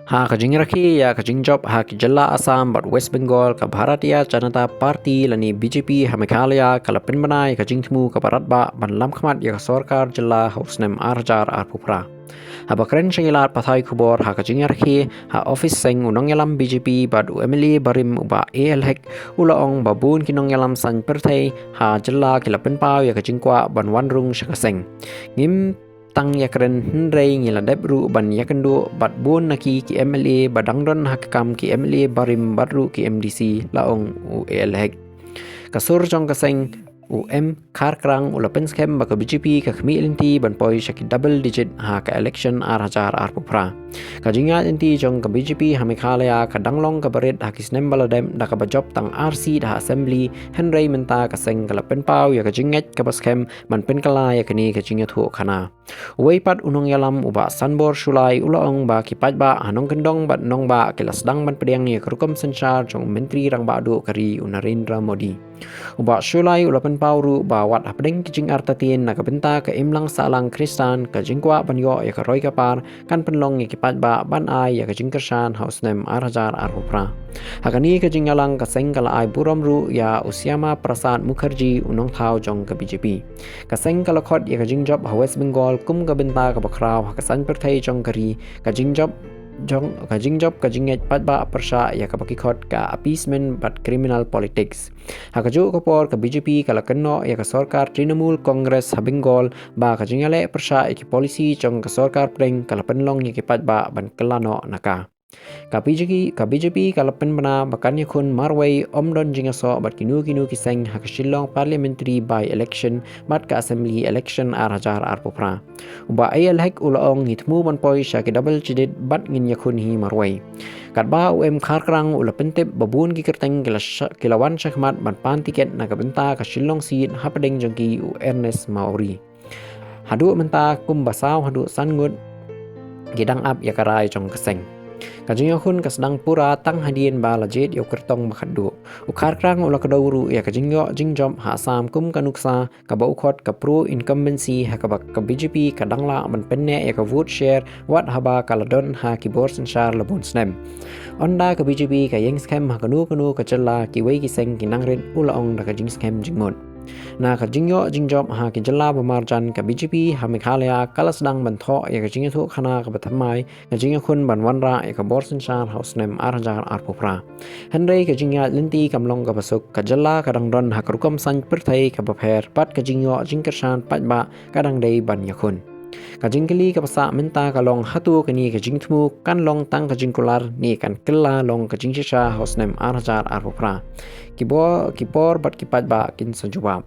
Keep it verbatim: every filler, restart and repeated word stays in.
Ha ka jingrakhe ïa ka jingjop ha ki jylla Assam bad West Bengal, ka Bharatiya Janata Party lane B J P ha Meghalaya ka la pynbna ïa ka jingthmu kaba radbah ban lamkhmat ïa ka sorkar jylla ha u snem ar hajar arphew phra. Haba kren sha ki lad pathai khubor ha ka jingrakhe ha office seng, u nongïalam B J P bad u M L A barim u Bah A L Hek u la ong ba bun ki nongïalam saiñ pyrthei ha jylla ki la pynpaw ïa ka jingkwah ban wan rung sha ka seng. Ngim tang ïakren hynrei ngi la dep ruh ban ïakynduh bad bun na ki, ki M L A ba dang don ha ka kam, ki M L A barim bad ruh ki M D C, la ong u A L Hek. Ka sur jong ka seng, u M Kharkrang u la pynskhem ba ka B J P ka khmih lynti ban poi sha ki double digit ha ka election ar hajar arphew phra. Ka jingïaid lynti jong ka B J P ha Meghalaya ka dang long kaba rit ha ki snem ba la dep, da kaba jop tang ar seat ha Assembly, hynrei mynta ka seng ka la pynpaw ïa ka jingngeit kaba skhem ban pynkylla ïa kane ka jingïathuhkhana. Uwei pat u nongïalam u Bah Sanbor Shullai u la ong ba ki paidbah ha nongkyndong bad nongbah ki la sdang ban pdiang ïa ka rukom synshar jong u Myntri Rangbah Duh ka ri u Narendra Modi. U Bah Shullai u la pynpaw ruh ba wat hapdeng ki jingartatien na ka bynta ka imlang sahlang Khristan, ka jingkwah ban ïoh ïa ka roi ka par kan pynlong ïa ki paidbah ban ai ïa ka jingkyrshan ha u snem ar hajar arphew phra. Ha kane ka jingïalang ka seng ka la ai burom ruh ïa u Shyama Prasad Mukherjee, u nongthaw jong ka B J P. Ka seng ka la khot ïa ka jingjop ha West Bengal kum ka bynta kaba khraw ha ka saiñ pyrthei jong ka ri, ka jingjop jong, ka jingjop ka jingngeit paidbah pyrshah ïa kaba ki khot ka appeasement bad criminal politics. Ha kajuh ka por ka B J P ka la kynnoh ïa ka sorkar Trinamool Congress ha Bengal ba ka jingïaleh pyrshah ïa ki policy jong ka sorkar pdeng ka la pynlong ïa ki paidbah ban kylla noh na ka. Ka B J P, ka B J P ka la pynbna ba kan ïakhun marwei, ym don jingïasoh bad kino kino ki seng ha ka Shillong Parliamentary by-election bad ka Assembly election ar hajar arphew phra. U Bah A L Hek u la ong, ngi thmu ban poi sha ki double digit bad ngin ïakhun hi marwei. Katba u M Kharkrang u la pyntip ba bun ki kyrteng ki la sha-, ki la wan shakhmat ban pan tiket na ka bynta ka Shillong seat hapdeng jong ki u Ernest Mawrie. Haduh mynta kumba saw haduh san ngut ki dang ap ïa ka rai jong ka seng. Ka jingïakhun ka sdang pura tang hadien ba la jied ïa u kyrtong ba khatduh. U Kharkrang u la kdew ruh ïa ka jingïoh jingjop ha Assam kum ka nuksa kaba u khot ka pro-incumbency, ha kaba ka B J P ka dang lah ban pynneh ïa ka vote share wat haba ka la don ha ki bor synshar la bun snem. Ynda ka B J P ka ïeng skhem ha kano kano ka jylla, kiwei ki seng ki nang rit, u la ong da ka jingskhem jingmut. Na ka jingïoh jingjop ha ki jylla ba marjan, ka B J P ha Meghalaya ka la sdang ban thoh ïa ka jingïathuhkhana kaba thymmai, ka jingïakhun ban wanrah ïa ka bor synshar ha u snem ar hajar arphew phra. Hynrei ka jingïaid lynti kam long kaba suk, ka jylla ka dang don ha ka rukom saiñ pyrthei kaba pher bad ka jingïoh jingkyrshan paidbah ka dang dei ban ïakhun. Ka jingkylli kaba sah mynta ka long, hato kane ka jingthmu kan long tang ka jingkular ne kan kylla long ka jingshisha ha u snem ar hajar arphew phra? Ki bor, ki por bad ki paidbah kin sa jubab.